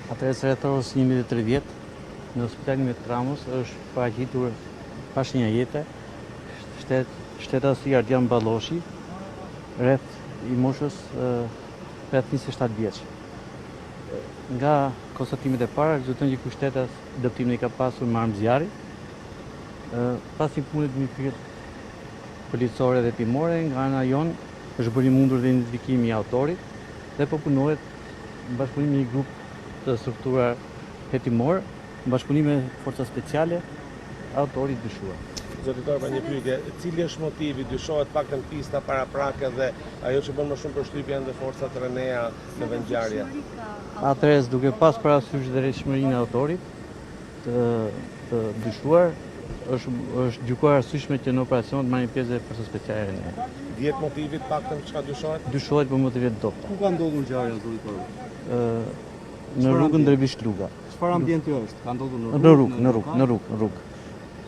Atëherë rreth orës 11:30 në spitalin e Traumës është paraqitur pa shenja jete shtet, shtetasi Ardian Balloshi, rreth i moshës rreth 27 vjeç. Nga konstatimet e para rezulton që ky shtetas dëmtimin e ka pasur me armë zjarri. Pas një pune të mirëfilltë policore dhe hetimore, nga ana jonë është bërë i mundur dhe identifikimi i autorit dhe po punohet në bashkëpunim me një grup të strukturuar hetimor, në bashkëpunim me forca speciale, autori i dyshuar. Zoti Torba, një pyetje, cili është motivi, dyshohet paktën pista paraprake dhe ajo që bën më shumë përshtypje janë dhe forcat RENEA në vendngjarje. Atëherë, duke pas parasysh dhe rrezikshmërinë e autorit të, të dyshuar, është është gjykuar arsyeshme që në operacion të marrin pjesë dhe forca speciale RENEA. Dihet motivi të paktën çka dyshohet? Dyshohet për motive të dobëta. Ku ka ndodhur ngjarja zoti Torba? Ë në rrugën Dervish Luga. Çfarë ambienti është? Ka ndodhur në rrugë? Në rrugë, në rrugë, në rrugë, në rrugë.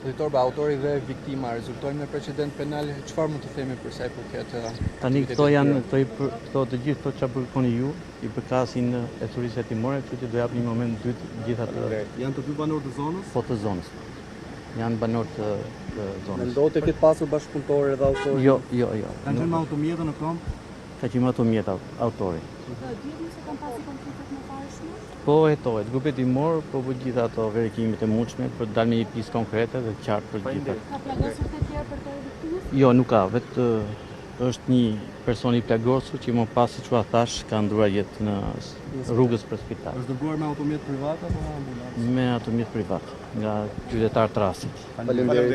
Zoti Torba, autori dhe viktima rezultojnë me precedent penal, çfarë mund të themi për sa i përket Tani këto janë këto i për, këto të gjithë këto çfarë kërkoni ju, i përkasin ecurisë hetimore, kështu që do jap një moment të dytë gjithë atë Janë të dy banorë të zonës? po të zonës. Janë banorë të, të zonës. Mendohet të ketë pasur bashkëpunëtorë edhe autori. Jo, jo, jo. Kanë qenë me automjete në këmbë? Ka qenë me automjet autori. Dihet nëse kanë pasur konflikte të mëparshme? Po hetohet, grupi hetimor po bën gjithë ato verifikimet e mundshme për të dalë me një pistë konkrete dhe të qartë për të gjitha. Ka plagosur të tjerë përtej viktimës? Jo, nuk ka, vetë është një person i plagosur që më pas, siç ua thash, ka ndruar jetë në rrugës për spital. Është dërguar me automjet privat apo me ambulancë? Me automjet privat, nga qytetarë të rastit. Faleminderit.